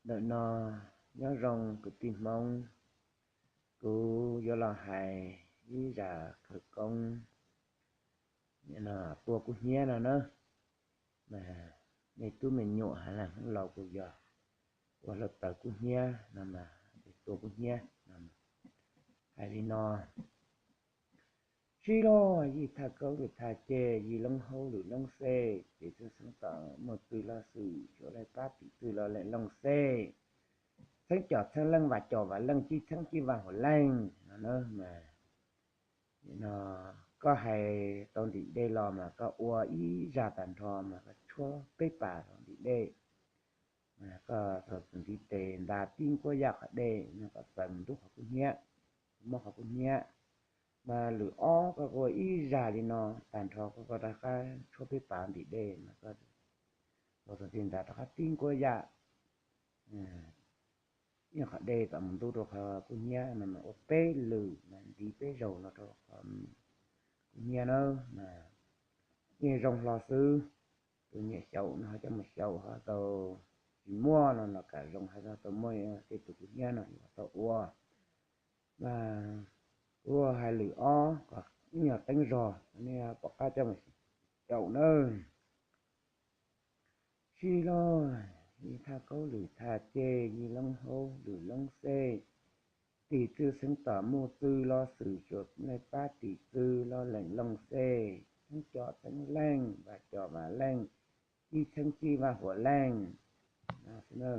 Ntawm no nyob zoo kwv tij Hmoob, kuv yuav los hais ib zaj khawv koob tua kub hnyiab no na. Mas nej tub me nyuam haiv neeg Hmoob laus kuj yog ua hluav taws kub hnyiab no mas, tua kub hnyiab no. Hais li no: Sib loj yij thaj kaub lwm thaj ceg, yij loob haub lwm loob xej, tim txwj xeeb tom muaj txwj loj xwm, xyuas laij pab tim txwj los leej looj xej, txheeb com txheeb leej, vam com vam leej, cib txheeb cib vaj huam leej no na. Mas no koj hais tau ntim dej los mas koj ua ib zaj tag nrho mas koj tshuab peb pas rau ntim dej. Koj txog ntiv tes nta tib nkuab yaj qhov dej no, koj txaws mus ntub qhov kub hnyiab, muab qhov kub hnyiab. Mas lwm ob koj ua ib zaj li no tag nrho, koj rov qab tshuab peb pas ntim dej mas koj txog ntiv tes nta rov qab tib nkuab yaj ib qhov dej kom mus ntub rau qhov kub hnyiab no mas ua peb lwm mas ntiv peb zaug no rau qhov kub hnyiab na. Mas yeej zoo hlo xwb. Tus nyiam xyaum no ho coj mus xyaum, ho tau tsis muaj no los kam zoo, ho tau muaj tej tus kub hnyiab no yuav tau ua. Mas kuv hais lwm ob kom ib nyuag teeb zog, nej pom qab coj mus xyaum nawb. Sib loj yij thaj kaub lwm thaj ceg, yij loob haub lwm loob xej, tim txwj xeeb tom muaj txwj loj xwm, xyuas laij pab tim txwj los leej looj xej, txheeb com txheeb leej, vam com vam leej, cib txheeb cib vaj huam leej no xwb na.